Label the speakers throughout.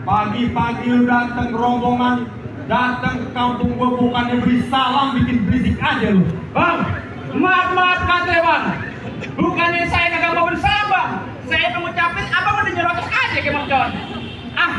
Speaker 1: Pagi-pagi lu datang rombongan, datang ke kampung gua bukannya beri salam, bikin berisik aja lu.
Speaker 2: Bang, maaf kata bang. Bukannya saya kagak mau bersalam bang. Saya mengucapin apa mau dinyerocos aja ke Bang Con.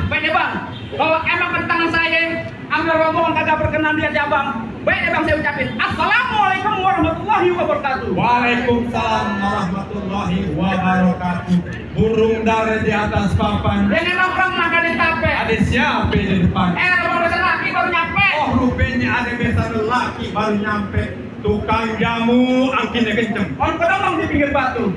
Speaker 2: Baiknya bang. Kalau emang bertangan saya, ambil rombongan kagak berkenan di hati abang. Baiknya bang saya ucapin Assalamualaikum warahmatullahi wabarakatuh.
Speaker 1: Waalaikumsalam warahmatullahi wabarakatuh. Burung dara di atas papan.
Speaker 2: Ini nongkrong maka di tape.
Speaker 1: Ada siapa di depan?
Speaker 2: Rombongan besar laki baru nyampe.
Speaker 1: Oh rupanya ada besar laki baru nyampe. Tukang jamu angkinnya kenceng.
Speaker 2: On kedong di pinggir batu.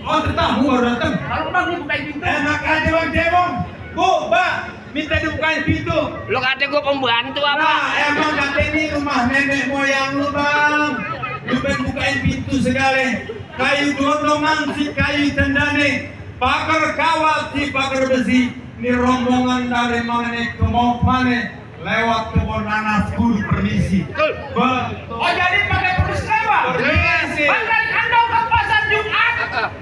Speaker 1: Oh tetamu baru datang.
Speaker 2: Kalau bang ini bukain pintu.
Speaker 1: Enak aja bang Cebong. Bu, mbak, minta dibukain pintu.
Speaker 3: Lu kata gue pembantu apa?
Speaker 1: Nah, emang kata ini rumah nenek moyang lu bang. Lu pengen bukain pintu segala. Kayu gondongan si kayu tendane. Pagar kawat si pagar besi. Ini rombongan dari mana ke mana? Lewat kebun nanas guru permisi. Betul.
Speaker 2: Oh jadi pakai permisi lewat?
Speaker 1: Permisi.
Speaker 2: Bang dari kandang ke pasar Jumat.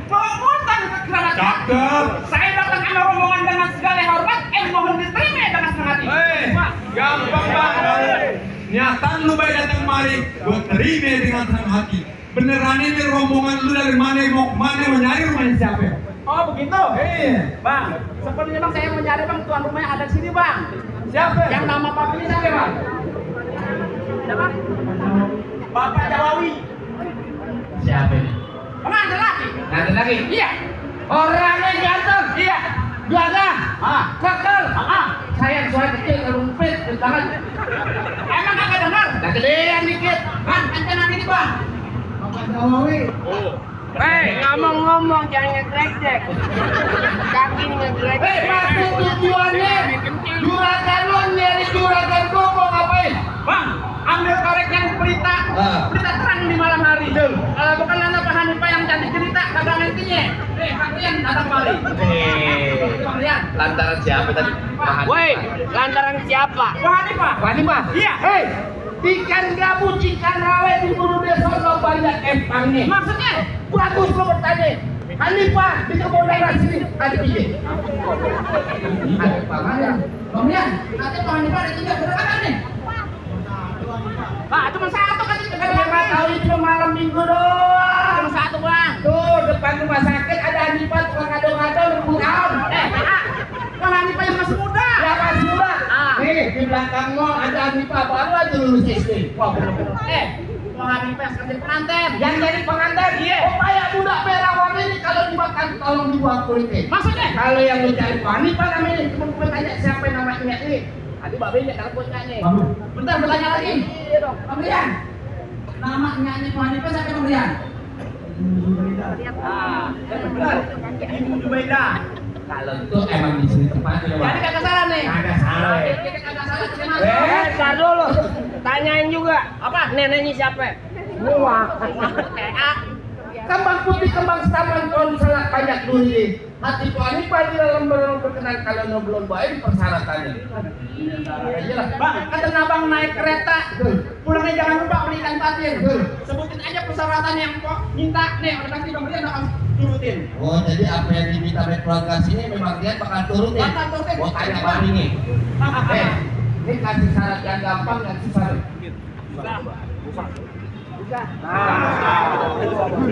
Speaker 2: Pemuntan ke keramat.
Speaker 1: Cakep.
Speaker 2: Saya datang sama rombongan dengan segala hormat. Mohon diterima dengan senang hati.
Speaker 1: Gampang banget. Niatan lu baik datang kemari, gue terima dengan senang hati. Beneran ini rombongan lu dari mana mau kemana mau nyari rumahnya siapa?
Speaker 2: Oh begitu?
Speaker 1: Iya.
Speaker 2: Bang, sepertinya bang saya mau nyari bang tuan rumahnya ada di sini bang.
Speaker 1: Siapa?
Speaker 2: Yang nama papanya siapa bang? Siapa? Bapak Jawawi.
Speaker 3: Siapa ini?
Speaker 2: Bang ada lagi?
Speaker 3: Ada lagi?
Speaker 2: Iya.
Speaker 3: Orangnya ganteng.
Speaker 2: Iya.
Speaker 3: Gagah. Kekal. Saya suara kecil rumpit di tangan.
Speaker 2: Emang kagak dengar?
Speaker 3: Nah gedean dikit.
Speaker 2: Bang, ancaman ini bang.
Speaker 3: Bapak Jawawi. Ngomong-ngomong jangan ngegrek-grek. Kaki ngegrek-grek.
Speaker 2: Maksud tujuannya juragan lu nyari juragan gua mau ngapain? Bang, ambil korek yang berita terang di malam hari. Bukan lana Pak Hanifah yang cantik cerita, kagak ngertinya. Kalian datang kemari. Kalian.
Speaker 3: Lantaran siapa tadi? Woi, lantaran siapa?
Speaker 2: Pak Hanifah.
Speaker 3: Pak Hanifah?
Speaker 2: Iya.
Speaker 3: Ikan gabus, ikan rawe di bulu desa lo banyak empangnya.
Speaker 2: Maksudnya?
Speaker 3: Bagus lo bertanya. Hanifah di kebun daerah sini ada ide. Ada panganan.
Speaker 2: Kemudian, nanti Pak Hanifah ada tiga berapa nih? Pak, cuma satu kan itu
Speaker 3: Siapa tahu itu malam minggu doang.
Speaker 2: Cuma satu bang.
Speaker 3: Tuh depan rumah sakit ada Hanifah tukang kado-kado rebut tahun.
Speaker 2: Pak Hanifah yang masih muda.
Speaker 3: Ya masih muda. Nih di belakang lo ada Hanifah baru aja lulus SD. Wah bener-bener.
Speaker 2: Pak Hanifah jadi pengantin.
Speaker 3: Yang jadi pengantin.
Speaker 2: Iya.
Speaker 3: Oh, kayak budak merah warna ini kalau dimakan tolong dibuang kulitnya.
Speaker 2: Maksudnya?
Speaker 3: Kalau yang mencari wanita namanya, cuma tanya siapa namanya ini. Tadi babe ini kalau punyanya.
Speaker 2: Bentar bertanya lagi.
Speaker 3: Iya dong.
Speaker 2: Pemberian. Nama nyanyi Bu Hanifah siapa pemberian? Benar. Ibu Jubaidah.
Speaker 3: Kalau itu emang di sini tempatnya.
Speaker 2: Jadi kagak salah nih.
Speaker 3: Kagak salah.
Speaker 2: Kita kagak salah kita masuk.
Speaker 4: Tar dulu. Tanyain juga.
Speaker 2: Apa?
Speaker 4: Neneknya siapa?
Speaker 3: Wah. Kembang putih, kembang setaman, kalau salah banyak duri. Hati Pak Hanifah di dalam berkenan kalau belum baik persyaratannya. Iyalah.
Speaker 2: Bang, kata Nabang naik kereta. Pulangnya jangan lupa belikan patin.
Speaker 3: Betul.
Speaker 2: Sebutin aja persyaratan yang kok minta. Nih, udah pasti pemberian bakal turutin.
Speaker 3: Oh, jadi apa yang diminta oleh keluarga sini memang dia bakal turutin.
Speaker 2: Bakal turutin.
Speaker 3: Oh, tanya Bang ini. Ini kasih syarat yang gampang dan susah.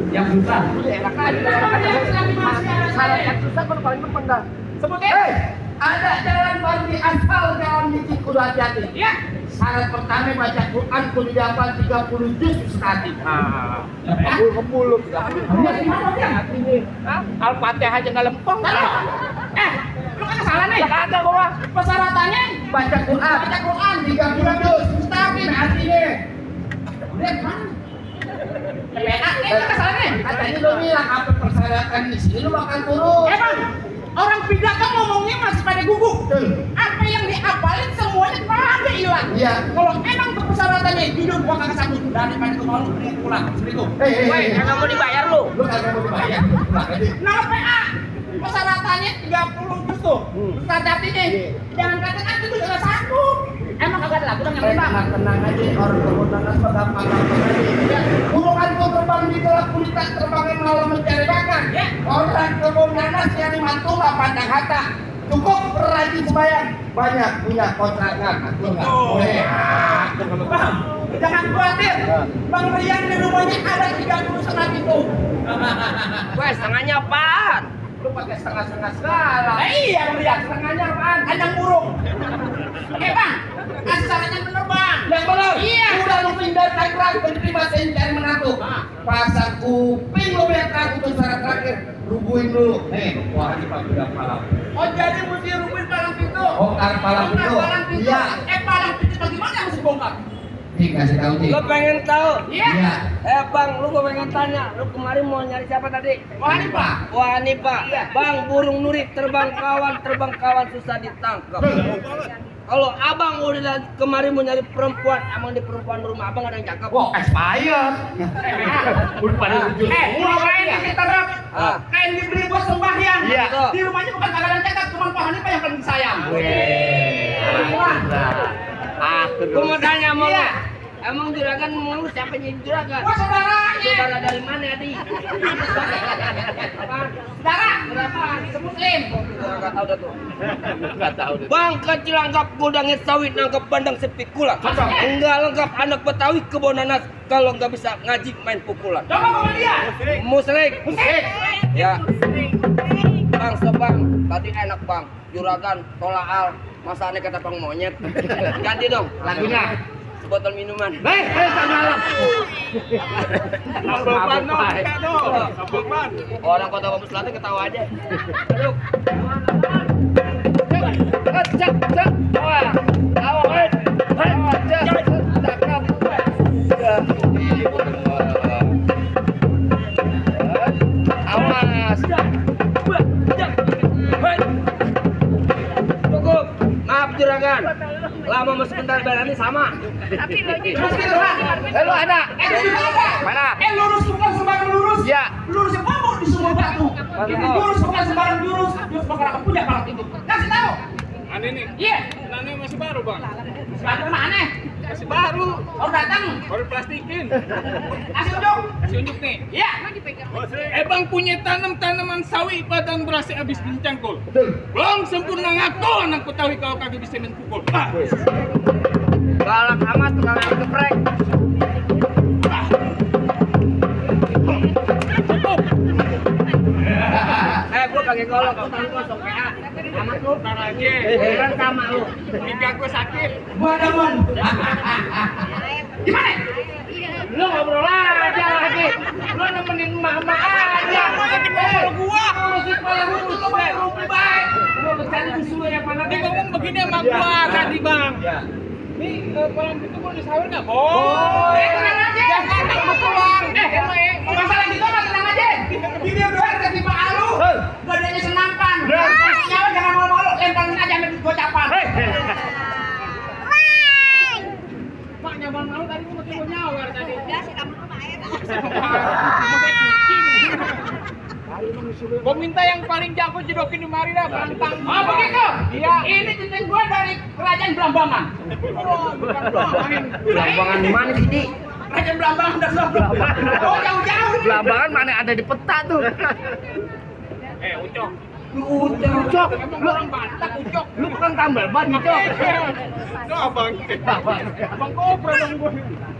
Speaker 3: Yang susah. Syarat yang susah kalau paling berpenggal.
Speaker 2: Sebutin.
Speaker 3: Ada jalan baru di aspal, jalan di Kudu hati-hati.
Speaker 2: Iya.
Speaker 3: Syarat pertama baca Quran kudu dihafal 30 juz sekali. Kebul. Al-Fatihah aja enggak lempeng.
Speaker 2: Lu kan salah nih.
Speaker 3: Kagak gua.
Speaker 2: Persyaratannya
Speaker 3: Baca Quran.
Speaker 2: baca Quran
Speaker 3: 30 juz.
Speaker 2: Mustaqim artinya. Lihat mana? Kan salah nih.
Speaker 3: Katanya lu bilang apa persyaratan di sini lu bakal turun.
Speaker 2: Bang, orang pidato ngomongnya masih pada gugup.
Speaker 3: Betul.
Speaker 2: Apa yang dihafalin semuanya pada hilang.
Speaker 3: Iya.
Speaker 2: Kalau emang persyaratannya hidup gua kagak sanggup daripada gua mau mending pulang. Assalamualaikum.
Speaker 4: Woi, kagak mau dibayar lu.
Speaker 3: Lu kagak mau dibayar. Pulang aja.
Speaker 2: Nama PA persyaratannya 30 juz tuh. Ustaz artinya jangan katakan itu juga sanggup. Emang kagak ada lagu yang
Speaker 3: Tenang, tenang aja orang kemudahan gampang aja. Burungan ku terbang di gelap gulita terbangin malam mencari makan. Orang kemudahan yang mantu nggak pandang hata. Cukup rajin sembahyang. Banyak punya kontrakan. Aku nggak boleh.
Speaker 2: Bang, jangan khawatir. Bang Rian di rumahnya ada 30 setengah itu.
Speaker 4: Woi, setengahnya apaan?
Speaker 3: Lu pakai setengah-setengah segala.
Speaker 2: Iya Bang Rian.
Speaker 3: Setengahnya apaan?
Speaker 2: Kandang burung. Bang, kasih sarannya bener Bang.
Speaker 3: Yang benar.
Speaker 2: Iya.
Speaker 3: Udah lu pindah Tangerang penerima saya cari menantu. Pasang kuping lu biar takut tuh syarat terakhir. Rubuhin dulu. Wah ini Pak udah palang.
Speaker 2: Oh jadi mesti rubuhin palang pintu.
Speaker 3: Bongkar palang pintu.
Speaker 2: Palang pintu.
Speaker 3: Iya.
Speaker 2: Palang pintu bagaimana yang mesti bongkar?
Speaker 3: Nih kasih tahu nih.
Speaker 4: Lu pengen tahu?
Speaker 2: Iya.
Speaker 4: Bang, lu gua pengen tanya. Lu kemarin mau nyari siapa tadi?
Speaker 2: Wah ini Pak.
Speaker 4: Wah, nih Pak. Bang, burung nuri terbang kawan susah ditangkap. Kalau abang udah kemarin mau nyari perempuan, emang di perempuan rumah abang ada yang cakep?
Speaker 3: Wah expired. Udah pada jujur.
Speaker 2: Ngapain di kita rap? Kain dibeli buat sembahyang.
Speaker 3: Iya.
Speaker 2: Di rumahnya bukan kagak ada yang cakep, cuma Pak Hanifah yang paling disayang.
Speaker 4: Gua mau tanya sama lu.
Speaker 2: Iya.
Speaker 4: Emang juragan mau siapa jadi juragan?
Speaker 2: Wah saudaranya.
Speaker 4: Saudara dari mana, Adi?
Speaker 2: Saudara, berapa? Semuslim.
Speaker 4: Enggak tahu dah tuh. Enggak tahu deh. Bang kecil anggap gudangnya sawit nangkep bandang sepikulan. Enggak lengkap anak Betawi kebon nanas kalau enggak bisa ngaji main pukulan.
Speaker 2: Coba sama dia.
Speaker 4: Musrik. Ya. Bang sebang tadi enak bang. Juragan tolaal masa aneh kata bang monyet. Ganti dong lagunya. Sebotol minuman.
Speaker 3: Samalam.
Speaker 4: Orang Kota Bambu Selatan ketawa aja. Duduk. Cek. Wah. Awak. Awas. Cukup. Maaf juragan. Lama mas sebentar berani sama.
Speaker 2: Tapi lu
Speaker 4: ada.
Speaker 2: ada.
Speaker 4: Mana?
Speaker 2: Lurus bukan sembarang lurus.
Speaker 4: Ya.
Speaker 2: Lurus yang mau di semua batu. Lurus bukan sembarang lurus. Lurus bakal aku punya palang itu. Kasih tahu.
Speaker 5: Aneh nih,
Speaker 2: Iya.
Speaker 5: aneh masih baru bang,
Speaker 2: Batu mana?
Speaker 5: masih baru,
Speaker 2: Oh datang.
Speaker 5: baru plastikin,
Speaker 2: Kasih unjuk.
Speaker 5: kasih unjuk nih.
Speaker 2: Iya.
Speaker 5: Bang punya tanaman sawi padang berasnya abis dincangkul.
Speaker 3: Betul.
Speaker 5: Belum sempurna ngaku anak Betawi kau kagak bisa main pukul.
Speaker 4: Galak amat tukang ayam geprek. Gua pakai golok, utang kosong PA. Amat lu,
Speaker 5: Ntar aja,
Speaker 4: heran sama lu.
Speaker 5: pinggang gue sakit.
Speaker 2: Gua ada mon. Gimana? Lu ngobrol aja lagi. Lu nemenin emak-emak aja. Kalau gua urusin kepala lu baik. Lu bercanda disuruh yang mana?
Speaker 5: Dia ngomong begini sama gua tadi bang. Nih malam itu gua disawir nggak?
Speaker 2: Tenang aja. Jangan takut keluar. Masalah gitu mah tenang aja. Ini udah kasih Pak Alu. Badannya senampan. Nyawa jangan malu-malu. Lemparin aja ambil gocapan. Mak nyaman malu tadi gua mau nyawar tadi.
Speaker 5: Gua minta yang paling jago jodokin di mari dah bantang.
Speaker 2: Oh begitu?
Speaker 5: Iya.
Speaker 2: Ini cincin gua dari kerajaan Belambangan.
Speaker 4: Belambangan di mana sih, Di?
Speaker 2: Kerajaan Belambangan dan Belambangan. Oh jauh-jauh.
Speaker 4: Belambangan mana ada di peta tuh.
Speaker 5: Ucok.
Speaker 4: Ucok,
Speaker 5: Emang orang Batak Ucok.
Speaker 4: lu bukan tambal ban, Ucok.
Speaker 5: Itu abang. Abang kopra dong gua.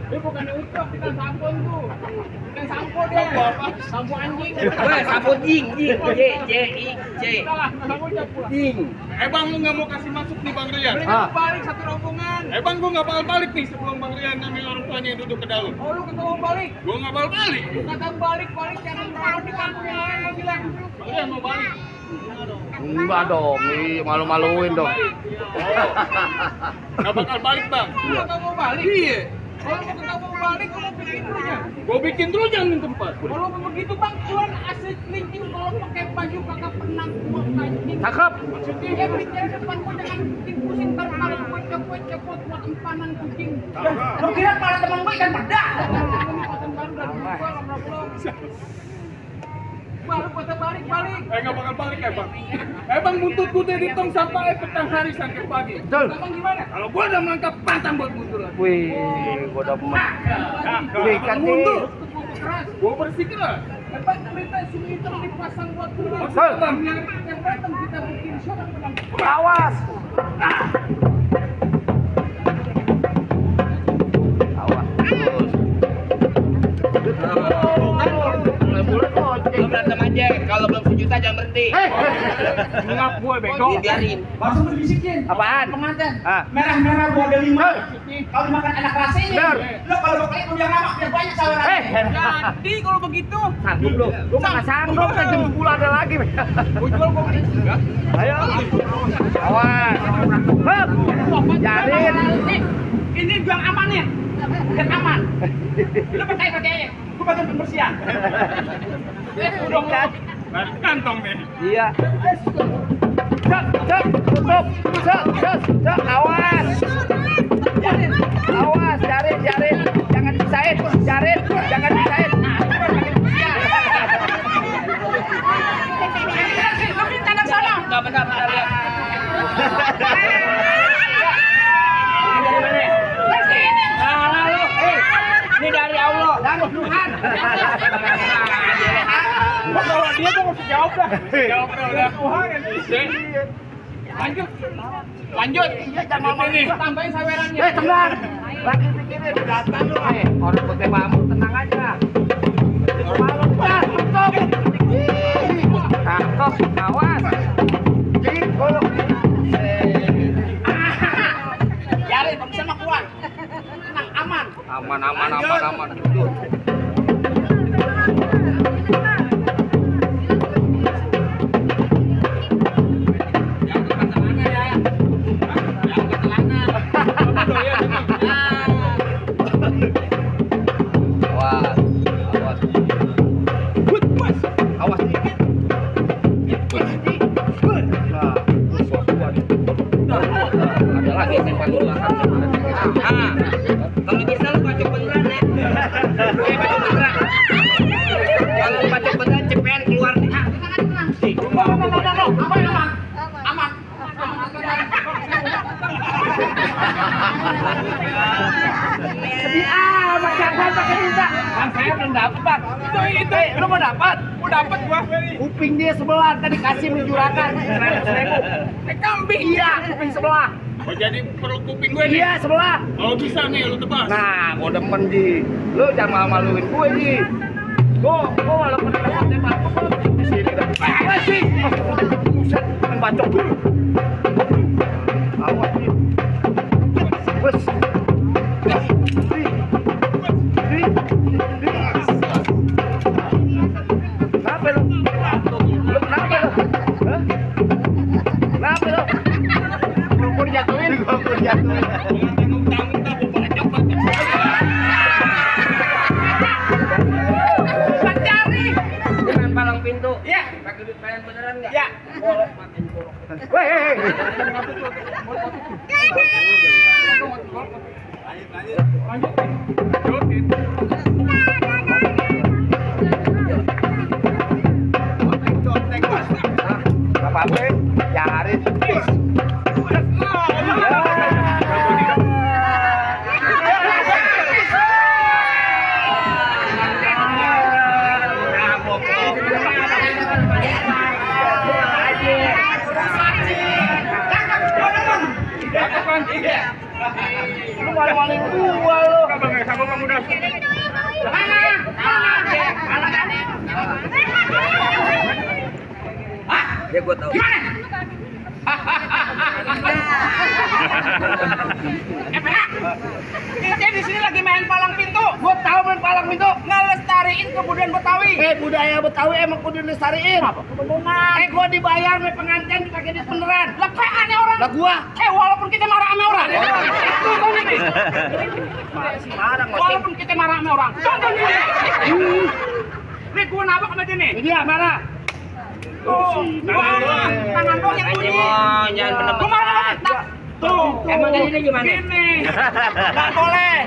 Speaker 5: Dia bukan Ucok, kita sampon tuh. Bukan sampo dia. Sampo anjing.
Speaker 4: Weh, sapu jing, J.
Speaker 5: Salah ucap pula.
Speaker 4: Jing.
Speaker 5: Bang lu nggak mau kasih masuk nih Bang Rian? Balik satu rombongan. Bang gua nggak bakal balik nih sebelum Bang Rian namanya orang tuanya yang duduk ke dalam. Oh lu kata mau balik? Gua nggak bakal balik. Lu kata balik jangan mau di kampung yang lain gua bilang. Bang Rian mau balik.
Speaker 4: Enggak dong, malu-maluin dong.
Speaker 5: Nggak bakal balik Bang. Lu kata mau balik? Iya. Kalau mau kata mau balik, gua mau bikin dulu ya. Gua bikin dulu jangan di tempat. Kalau begitu Bang, keluar asli linting kalau pakai baju kakak pernah gua kancing.
Speaker 4: Cakep.
Speaker 5: Maksudnya bicara depan gua jangan bikin pusing ntar kalau gua cepot buat empanan kucing.
Speaker 2: Lu kira para teman gua ikan peda?
Speaker 5: Balik. Nggak bakal balik Bang. Bang buntut gua dari tong sampai petang hari sampai pagi.
Speaker 4: Betul.
Speaker 5: Bang gimana? Kalau gua udah melangkap pantang buat mundur lagi.
Speaker 4: Wih, gua udah Wih, kan
Speaker 5: mundur.
Speaker 4: nih.
Speaker 5: Keras. Gua bersihkan lah. Bang minta sini hitam dipasang buat gua.
Speaker 4: Betul.
Speaker 5: Bang yang datang kita bikin show Bang.
Speaker 4: Awas. Awas. Terus. Mulai
Speaker 6: Lu berantem aja, kalau belum sejuta jangan berhenti.
Speaker 5: Ngap gue bego.
Speaker 6: Biarin.
Speaker 2: Langsung berbisikin.
Speaker 4: Apaan?
Speaker 2: Pengantin.
Speaker 4: Ah.
Speaker 2: Merah-merah gua ada 5. Kalau dimakan anak rasa ini.
Speaker 4: Benar.
Speaker 2: Lu kalau bakal itu yang lama biar banyak saluran.
Speaker 5: Jadi kalau begitu,
Speaker 4: Sanggup lu. Lu mah nggak sanggup, kan jam 10 ada lagi.
Speaker 5: gue jual gue beli.
Speaker 4: Ayo. Awas. Hop. Jarin.
Speaker 2: Ini biang aman nih. Biar aman. Lu percaya. Gua bantu pembersihan.
Speaker 5: Udah kan? Kantong nih.
Speaker 4: Iya. Cek, tutup. Cek, awas. Awas, jarin. Jangan pisahin, jangan pisahin.
Speaker 2: Lu minta anak sana.
Speaker 6: Enggak benar lihat.
Speaker 2: Ini dari Allah, dari Tuhan.
Speaker 5: Kalau dia tuh mesti jawab dah. Jawab dah. Tuhan Lanjut. Jangan ini.
Speaker 2: Tambahin sawerannya.
Speaker 4: Tenang. Lagi pikirin datang lu. Orang pakai bambu, tenang aja. Malam dah, tutup. Cakep, awas. Jing, golok.
Speaker 2: Jarin, bisa mah kuat. Tenang, aman.
Speaker 4: Aman. Tuh. Awas nih. Ada lagi tempat belakang.
Speaker 6: Kalau bisa lu bacok beneran nih. Bacok beneran. Kalau bacok beneran cepetan keluar nih.
Speaker 2: Aman.
Speaker 4: Sedih amat jangan pakai minta. Kan saya belum dapat. Itu lu mau dapat?
Speaker 5: Mau dapat gua.
Speaker 4: Kuping dia sebelah tadi kasih menjuragan 100.000.
Speaker 5: Kambing.
Speaker 4: Iya, kuping sebelah.
Speaker 5: Oh jadi perlu kuping gue nih.
Speaker 4: Iya, sebelah.
Speaker 5: Kalau bisa nih lu tebas.
Speaker 4: Nah, gua demen Ji. Lu jangan malu-maluin gue Ji. Gua walaupun dapat tembak di sini dah. Sih. Buset, bacok dulu. Awas Ji. Bus. pintu.
Speaker 2: Iya.
Speaker 4: Pakai duit bayan beneran nggak?
Speaker 2: Iya.
Speaker 4: Bolok makin bolok.
Speaker 2: Hei.
Speaker 3: Apa-apa, cari. Lu maling-maling gua lu.
Speaker 5: Sama kamu dah.
Speaker 4: Ya gua tahu.
Speaker 2: Kita di sini lagi main palang pintu.
Speaker 3: Gua tahu main palang pintu.
Speaker 2: Ngelestariin kebudayaan Betawi.
Speaker 3: Budaya Betawi emang kudu dilestariin.
Speaker 2: Kebetulan.
Speaker 3: Gua dibayar sama pengantin dipakai di beneran.
Speaker 2: Lah kayak aneh orang.
Speaker 3: Lah gua
Speaker 2: Walaupun kita marah sama orang. Contoh nih.
Speaker 3: masih marah
Speaker 2: Walaupun kita marah sama orang. Contoh nih. Nih gua nabok sama dia nih.
Speaker 3: Dia marah.
Speaker 2: Tuh. Tangan dong yang bunyi.
Speaker 4: Mau jangan bener.
Speaker 2: Gua marah sama dia. Tuh.
Speaker 4: Emang ini gimana?
Speaker 2: Gini. Nggak boleh.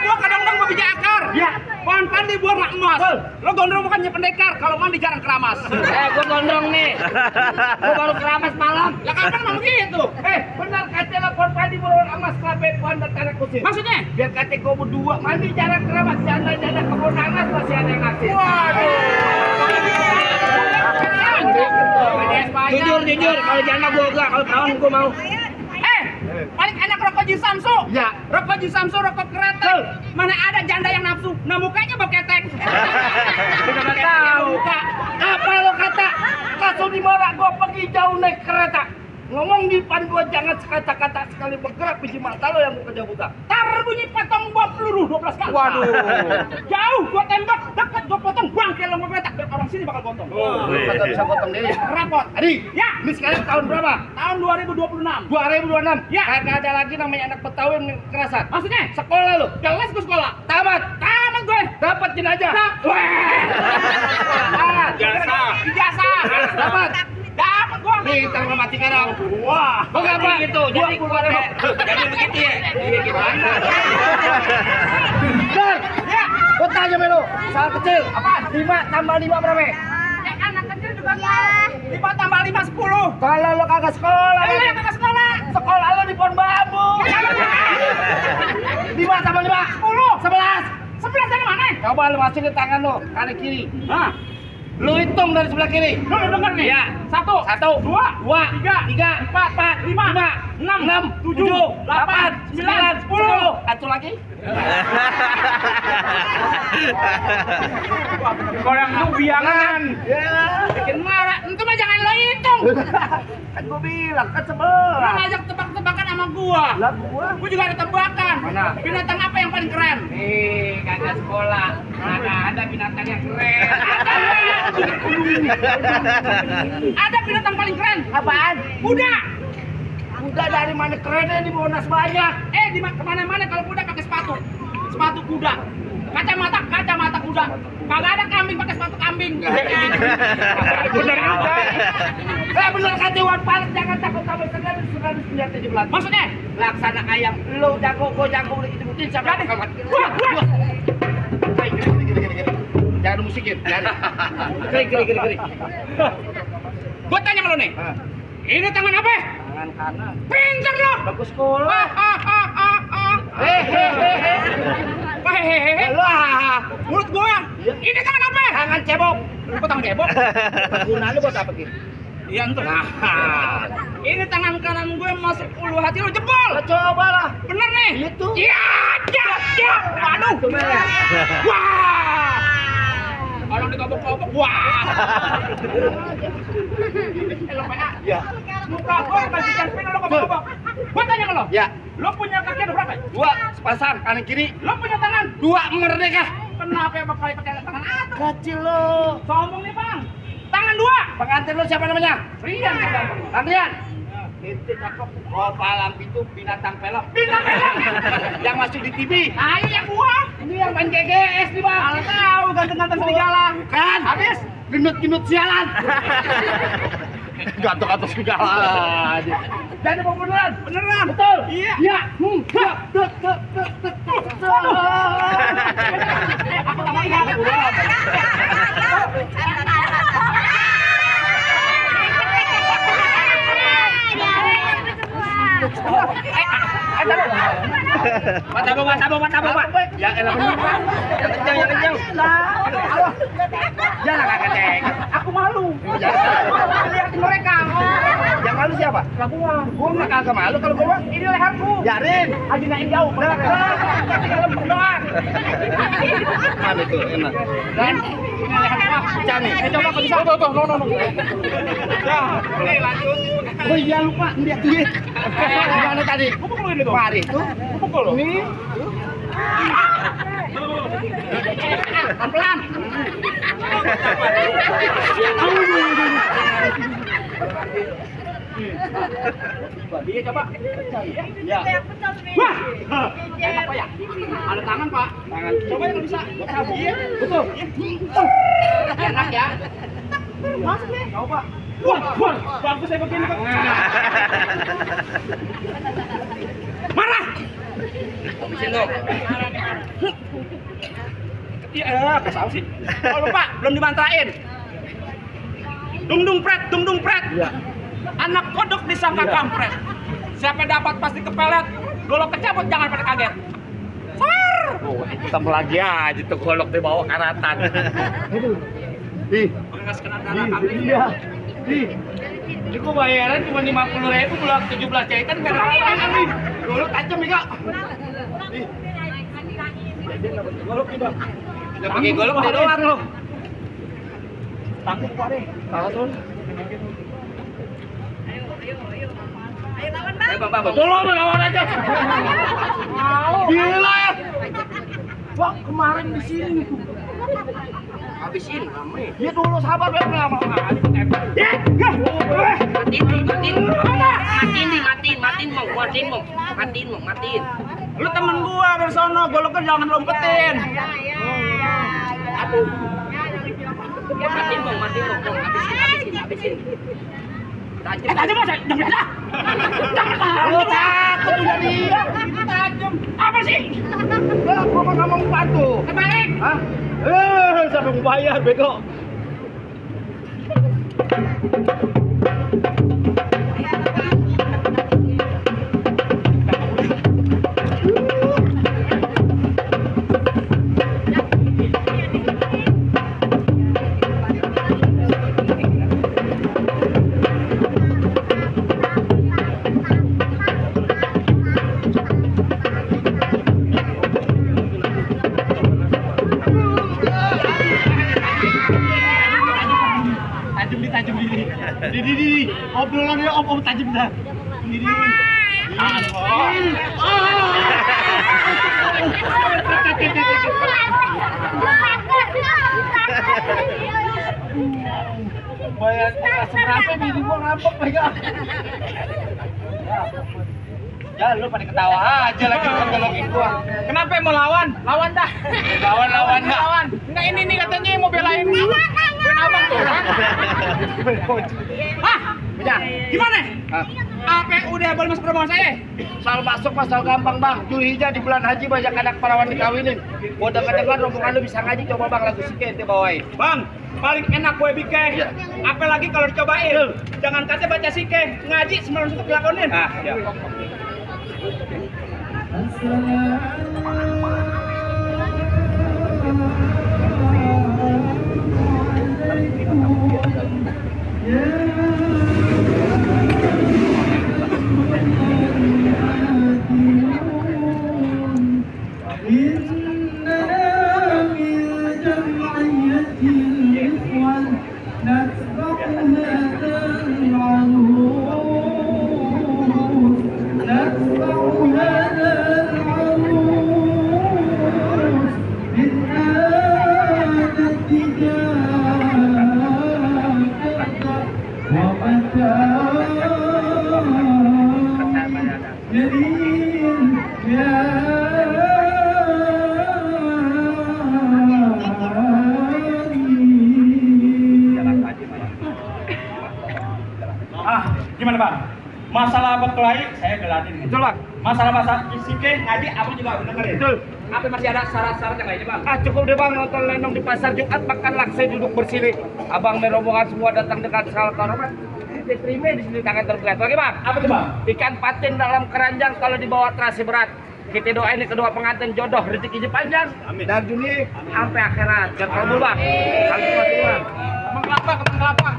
Speaker 2: Gua kadang-kadang gua bijak akar.
Speaker 3: Ya.
Speaker 2: Pan-pan di buah mak emas. Lo gondrong bukannya pendekar. Kalau mandi jarang keramas.
Speaker 4: Gua gondrong nih. Gua baru keramas malam.
Speaker 2: Lah kapan mau begitu?
Speaker 3: Benar kata lapor padi borong emas klape puan dan tanah kusir.
Speaker 2: Maksudnya?
Speaker 3: Biar kata kau berdua mandi jarang kerabat janda-janda kebun nanas masih ada yang ngasih.
Speaker 4: Jujur, kalau janda gua enggak, kalau kawan gua mau.
Speaker 2: Paling enak rokok Ji Samsu.
Speaker 3: Ya.
Speaker 2: Rokok Ji Samsu, rokok kereta. Mana ada janda yang nafsu? Nah mukanya beketek.
Speaker 3: Udah tahu. Apa lo kata? Kasu di mana gua pergi jauh naik kereta. Ngomong di depan gua jangan sekata-kata sekali bergerak biji mata lo yang gua kerja buta.
Speaker 2: Tar bunyi potong gua peluru 12 kali.
Speaker 3: Waduh.
Speaker 2: Jauh gua tembak, dekat gua potong, bangke lo beketek. Dan orang sini bakal potong.
Speaker 3: Kagak bisa potong diri.
Speaker 2: Repot.
Speaker 3: Adi,
Speaker 2: Ya.
Speaker 3: ini sekarang tahun berapa?
Speaker 2: Tahun 2026.
Speaker 3: 2026.
Speaker 2: Ya.
Speaker 3: Kagak ada lagi namanya anak Betawi yang kekerasan.
Speaker 2: Maksudnya?
Speaker 3: Sekolah lo.
Speaker 2: Jelas gua sekolah.
Speaker 3: Tamat.
Speaker 2: Tamat gue.
Speaker 3: Dapat jenazah.
Speaker 2: Ijazah.
Speaker 3: Dapat.
Speaker 2: Dapat gua.
Speaker 3: Nih, kita mati sekarang. Wah. Kok apa?
Speaker 4: Gitu, jadi gua jadi begitu ya. Gimana?
Speaker 3: Dan,
Speaker 2: Ya.
Speaker 3: gua tanya melo, soal kecil.
Speaker 2: Apa?
Speaker 3: 5 tambah 5 berapa?
Speaker 2: Ya anak kecil juga tahu. 5 tambah 5 10.
Speaker 3: Kalau lo kagak sekolah,
Speaker 2: Lo yang kagak sekolah.
Speaker 3: sekolah lo di pohon bambu. 5 tambah 5
Speaker 2: 10.
Speaker 3: 11.
Speaker 2: 11 dari mana?
Speaker 3: Coba lo masukin tangan lo kanan kiri.
Speaker 2: Hah?
Speaker 3: Lo hitung dari sebelah kiri.
Speaker 2: Lo denger nih?
Speaker 3: Ya.
Speaker 2: 1,
Speaker 3: 2, 3, 4,
Speaker 2: 5,
Speaker 3: 6, 7, 8, 9, 10. Satu lagi.
Speaker 2: Orang lu biangan.
Speaker 3: Ya.
Speaker 2: Bikin marah. Itu mah jangan lo hitung.
Speaker 3: Kan gua bilang kan
Speaker 2: Lo
Speaker 3: 11.
Speaker 2: ngajak tebak-tebakan sama gua.
Speaker 3: Lah gua.
Speaker 2: Gua juga ada tebakan.
Speaker 3: Mana?
Speaker 2: Binatang apa yang paling keren?
Speaker 3: Kagak sekolah. Mana ada binatang yang keren.
Speaker 2: Ada binatang paling keren.
Speaker 3: Apaan?
Speaker 2: Kuda.
Speaker 3: Kuda dari mana kerennya di Monas banyak.
Speaker 2: Di kemana-mana kalau kuda pakai sepatu. Sepatu kuda. Kacamata kuda. Kagak ada kambing pakai sepatu kambing.
Speaker 3: Bener juga. Bener kata Iwan Fals, jangan takut sama segan senjata di belakang.
Speaker 2: Maksudnya?
Speaker 3: Laksana ayam, lo jago, gue jago, udah gitu buktiin siapa yang bakal mati.
Speaker 2: Wah.
Speaker 3: Jangan musikin, jangan. Geri.
Speaker 2: Gua tanya sama lo nih. Ini tangan apa?
Speaker 3: Tangan kanan.
Speaker 2: Pinter lo.
Speaker 3: Bagus sekolah.
Speaker 2: Hehehe. Mulut gua. Ini tangan apa?
Speaker 3: Tangan cebok.
Speaker 2: Kok tangan cebok?
Speaker 3: Gunanya buat apa gitu?
Speaker 2: Iya entuh. Ini tangan kanan gue masuk ulu hati lo jebol.
Speaker 3: Coba lah.
Speaker 2: Bener nih.
Speaker 3: Itu.
Speaker 2: Ya. Waduh. Wah. Kalau digobok-gobok, wah. Lo PA.
Speaker 3: Ya.
Speaker 2: Muka gue kasih camping lo gobok-gobok. Gua tanya ke lo.
Speaker 3: Ya.
Speaker 2: Lo punya kaki ada berapa?
Speaker 3: 2 sepasang kanan kiri.
Speaker 2: Lo punya tangan?
Speaker 3: 2 merdeka.
Speaker 2: Kenapa ya bakal pakai tangan atas?
Speaker 3: Kecil lo.
Speaker 2: Sombong nih bang. Tangan 2.
Speaker 3: Pengantin lo siapa namanya?
Speaker 2: Rian.
Speaker 3: Andrian. Itu cakep. Oh, palang itu binatang pelok.
Speaker 2: Bintang film.
Speaker 3: Yang masuk di TV.
Speaker 2: Ayo yang gua.
Speaker 3: Ini yang main GGS nih, Bang.
Speaker 2: Kalau tahu ganteng-ganteng serigala.
Speaker 3: Kan?
Speaker 2: Habis.
Speaker 3: gendut sialan. Gantung segala aja. Jadi bang beneran? Beneran. Betul? Iya. Iya. Aku tak ingat. Mata Pak. Ya elah. Yang kencang. Jangan kakek. Aku malu. Lihat mereka. Yang malu siapa? Gua nggak kagak malu kalau gua. Ini leherku. Yarin. Haji naik jauh. Dalam doang. Mana tuh enak. Dan ini leher Cani. Coba kau bisa. No. Ya. Oke lanjut. Oh iya lupa lihat duit. Gimana tadi? Gua pukul ini tuh. Mari tuh. Gua pukul loh. Nih. Pelan-pelan. Dia coba. Ya. Wah. Apa ya? Ada tangan, Pak. Tangan. Coba yang bisa. Iya. Betul. Enak ya. Masuk nih. Coba. Wah. Bagus saya begini, Pak. Marah.
Speaker 4: Habisin dong.
Speaker 2: Iya, kesal sih. Oh lupa, belum dimantrain. Dung pret. Iya. Anak kodok disangka kampret. Siapa dapat pasti kepelet. Golok kecabut jangan pada kaget. Sar.
Speaker 3: Oh, ketemu lagi aja tuh golok di bawah karatan. Ih,
Speaker 2: Bekas kena darah kambing.
Speaker 3: iya. Ini gua bayaran cuma 50.000 bulan 17 jahitan enggak ada apa-apa nih. Golok tajam ya, Kak. Golok nih, Bang.
Speaker 4: Udah pakai golok di doang lo.
Speaker 3: Tangkap Pak deh. Langsung.
Speaker 6: Ayo lawan bang.
Speaker 4: Bang.
Speaker 3: Tolong lawan aja. Gila ya. Wah, kemarin di sini tuh.
Speaker 4: Habisin rame.
Speaker 3: Dia dulu sabar banget lama. Ya.
Speaker 4: Matiin.
Speaker 2: Lu temen gua dari sono, goloknya jangan lompetin.
Speaker 4: Aduh. Matiin, Bang. Habisin.
Speaker 2: Tajam aja, jangan dah.
Speaker 3: Lu takut udah dia.
Speaker 2: Itu tajam. Apa sih?
Speaker 3: Lah, gua mah ngomong bantu.
Speaker 2: Kebalik.
Speaker 3: Hah? Sampai mau bayar, bego. Tajam di. Obrolannya om tajam dah. Di. Bayar seberapa bini gua ngambek pegang. Ya lu pada ketawa aja lagi ngomongin gua.
Speaker 2: Kenapa mau lawan? Lawan dah.
Speaker 3: Lawan dah.
Speaker 2: Lawan. Enggak ini nih katanya yang mau belain gua. Bukan abang tuh. Hah? Gimana? Apa yang udah boleh masuk rumah saya?
Speaker 3: Soal masuk pasal gampang bang. Julhijjah di bulan haji banyak anak perawan dikawinin. Gua dengar rombongan lu bisa ngaji, coba bang lagu sikit ente bawain.
Speaker 2: Bang, paling enak gue bikin. Apalagi kalau dicobain. Jangan kata baca sike, ngaji semua untuk dilakonin.
Speaker 3: Ah, ya.
Speaker 1: من آية
Speaker 2: bang? Masalah berkelahi saya gelatin.
Speaker 6: Betul bang.
Speaker 2: Masalah fisike ngaji abang juga dengerin.
Speaker 6: Betul.
Speaker 2: Apa masih ada syarat-syarat yang lainnya bang?
Speaker 6: Cukup deh bang, nonton lenong di pasar Jumat, makan laksai duduk bersini. Abang merombongan semua datang dekat salah koroban. Diterima di sini tangan terberat. Oke bang?
Speaker 2: Apa tuh bang?
Speaker 6: Ikan patin dalam keranjang kalau dibawa terasi berat. Kita doain ini kedua pengantin jodoh, rezekinya panjang. Amin. Dari dunia sampai akhirat. Dan kabul bang. Kali itu masih bang.
Speaker 2: Kembang kelapa.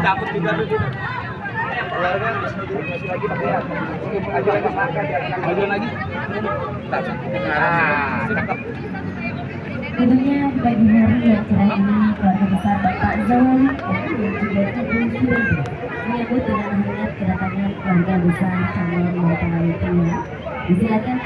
Speaker 6: Dapat juga tuh. Keluarga masih lagi pakaian. Ajuan lagi. Cakep.
Speaker 7: Tentunya di pagi hari yang cerah ini keluarga besar Bapak Zawali dan juga Ibu Surya menyambut dengan hangat kedatangan keluarga besar calon mantan Pria. Disilakan